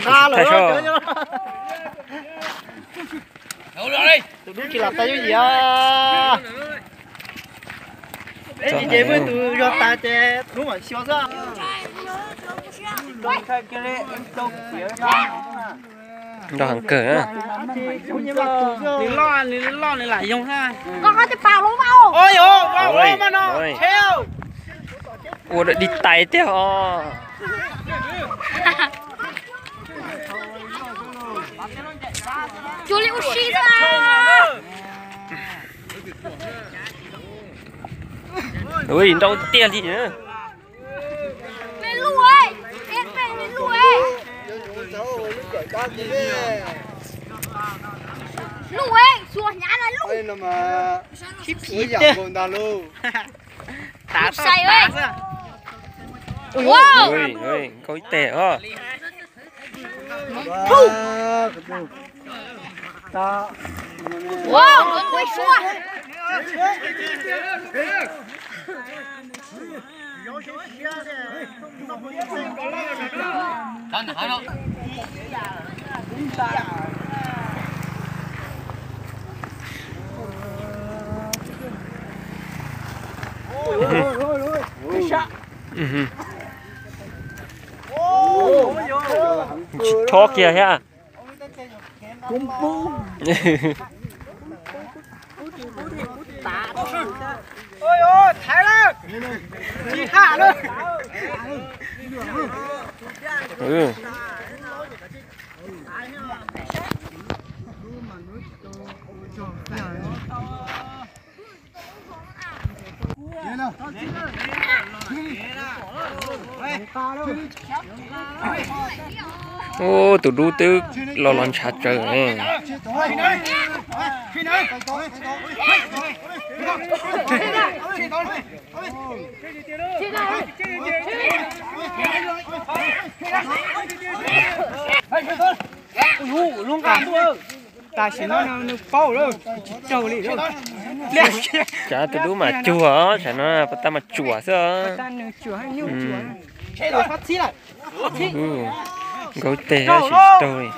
Thaij soj. Tus dub tsis lam tau yooj yim. Peb ces nce muaj tus zog tas ces tus dub mam xyuas xwb. Nrog heev kawg. Nws loj, nws loj nws lam yoog. Ua dig tais tiag os. Ua nrau tiag li. Ua ib teg os. Tsis thob kiag thiab. Ub, tus dub twb los los ntshav tsawv ne. Tam sim no nws paub lawm, tsis raug li. Tsam tus dub mas cuag, tsam no pas tas mas tsuam xwb. Nkaug teg tab sis tsis raug li.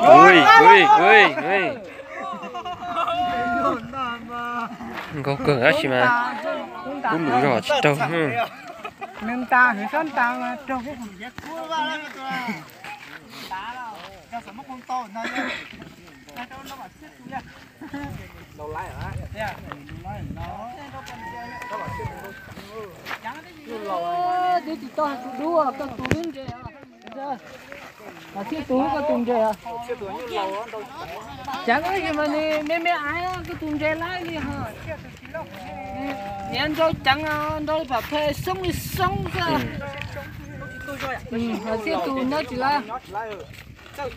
Ui, ui, ui, ui. Nkaug kawg tab sis mas kub lus zog tsis raug. Twb tsis tau tus dub, koj tus dub ntse. Txhij tus koj tus ntse. Ceev tab sis mas nws me me aiv, koj tus ntse lawm li ho. Niam nrau ceev, nrau li pam phe soob li soob xwb. Txhij tus nyob tsis lawm. Raug.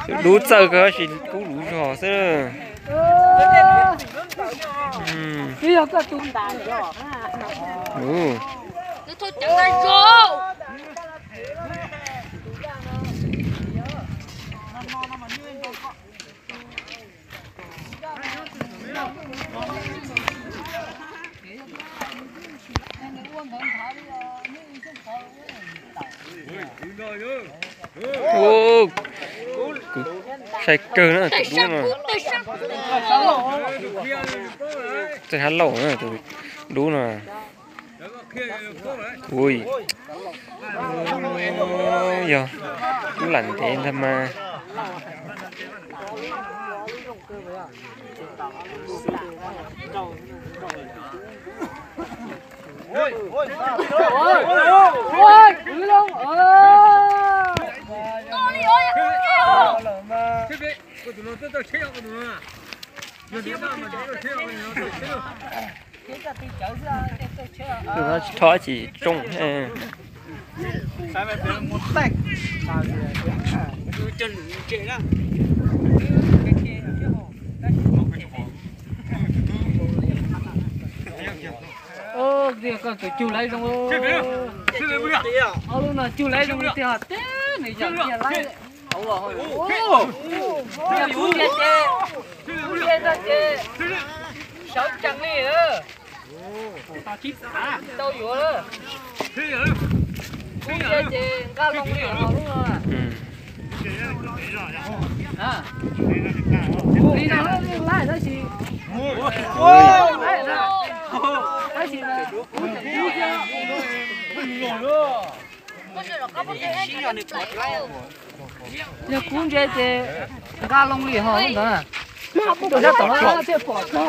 Tus dub txawj kawg tab sis kub lus zog xwb. Ub, kuv sai kawg na tus dub no. Txawj hab laum na tus dub no. Ui, yog kub lam ntev ntag mas. Tsis txhob tsis tsoo. Tus cug laiv zoo, ob lub no cug laiv zoo tiag tiag, nws yam tiag laiv. Yog kub ntsia ces, kub ntsia tag ces sawv tsees li. Tau yuav lawm. Kub ntsia ces nqaj loo li hauv lub no. Li no lawm tab sis, tab sis yog kub ntsia ces nqaj loo li hauv ntawd. Sab tom no thiaj pom txog.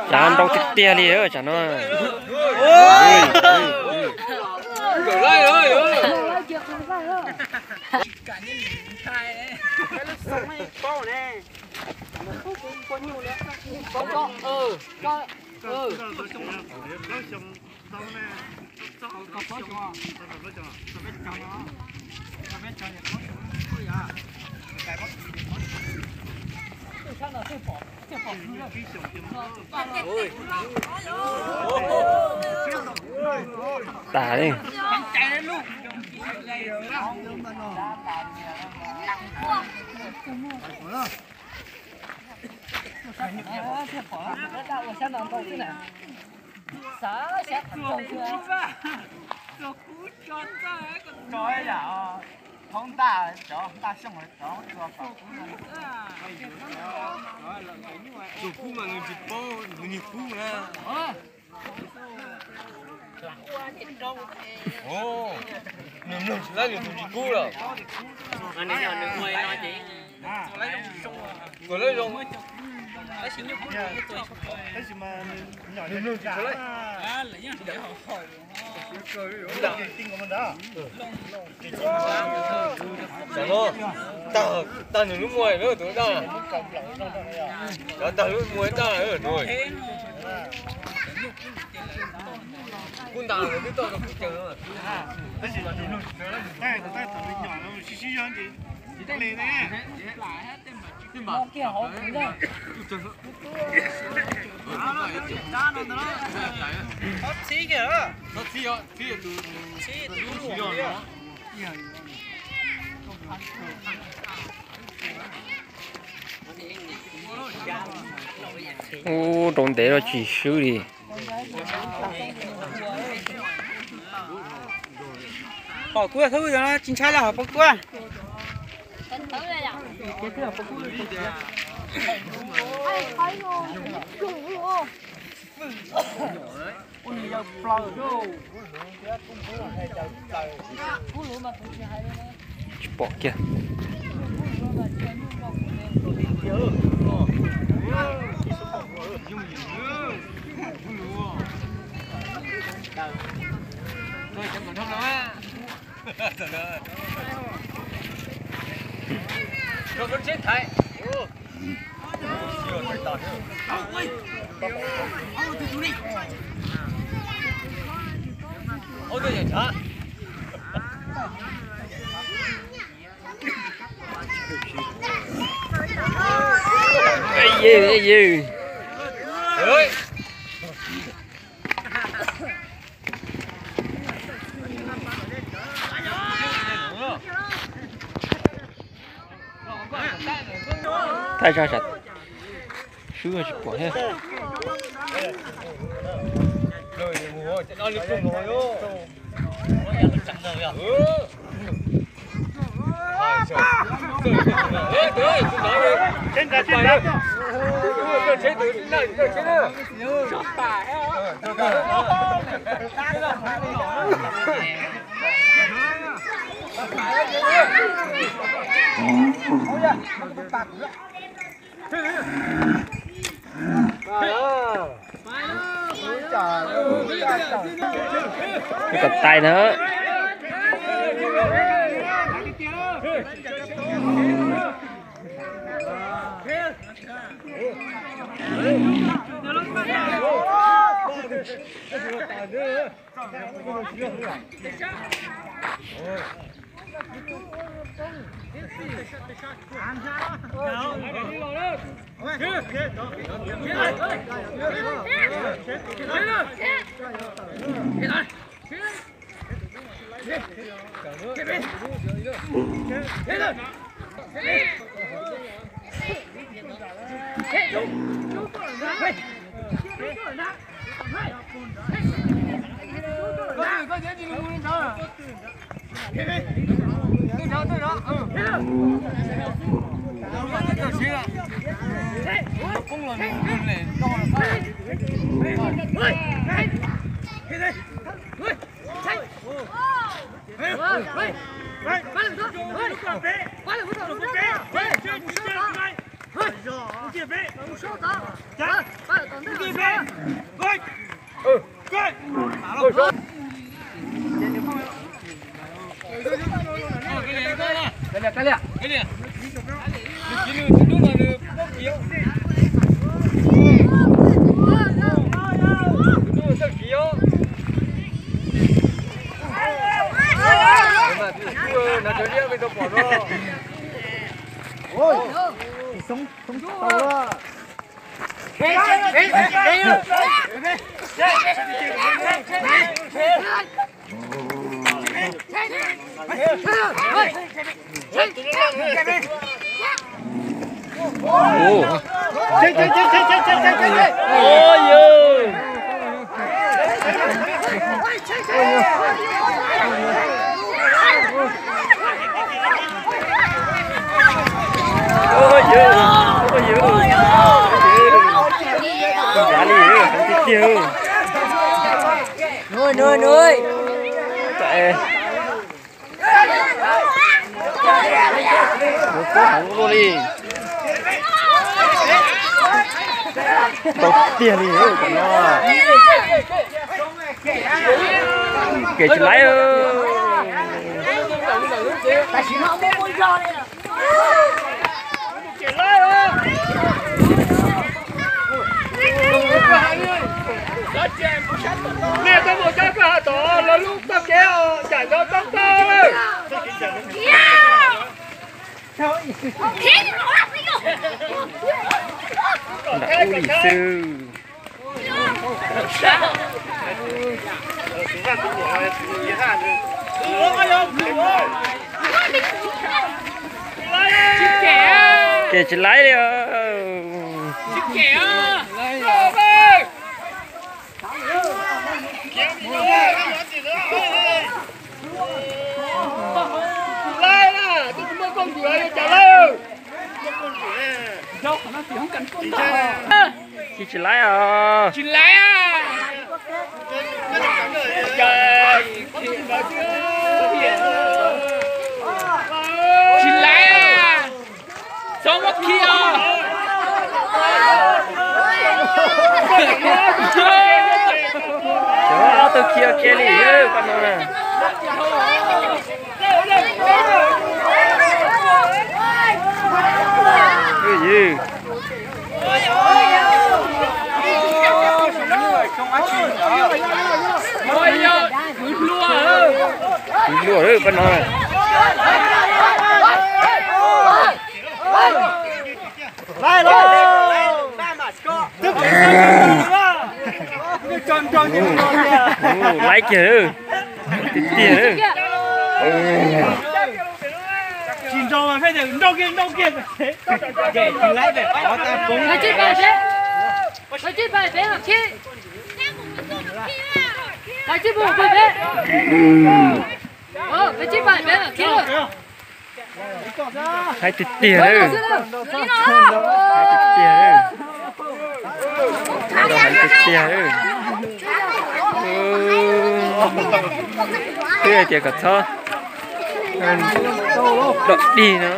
Tsam nrau tiag tiag li tsam no. Tas li. Tus kub mas nws tsis paub tus niag kub na. Nws mloog tsis laib nws tus tsis kub lawm. Txawm laib zoo, nws mloog tsis laib. Tam no tag nws lub muag lawm tus daj. Cov tag lub muag daj no. Kub ntas lawv twb toj rau kuv caw no. Txhob txhib kiag, txhob txhib, txhib tus, txhib tus lub si no. Ub, rau ntev los tsis swb li. Pom kuv thub, tsis ntshai los pom kuv. Tsis pom kiag. Thaij zaj tsam swb tsis pom thiab. Kom tais na. Nuj, nuj, nuj. Ua kub heev ua luaj li. Tau tiag li cov no. Kev tsis laib. Nej coj mus saib koj hav tod lawv lub txoj kev os, yam nco toj toj. Nram ub li xwb. Kev tsis laib li os. Tsis, tsis laib os. Tsis laib. Tsis laib. Txhob muab khi os. Ob tug khi ua ke li pab no na. Kwv hlua pab no. Laib kiag. Tiag tiag. Tsis nrau mas pheej tias nrau kiag nrau kiag. Haib tiag tiag. Haib tiag tiag. Twb hais tias kom txhob dom dig no.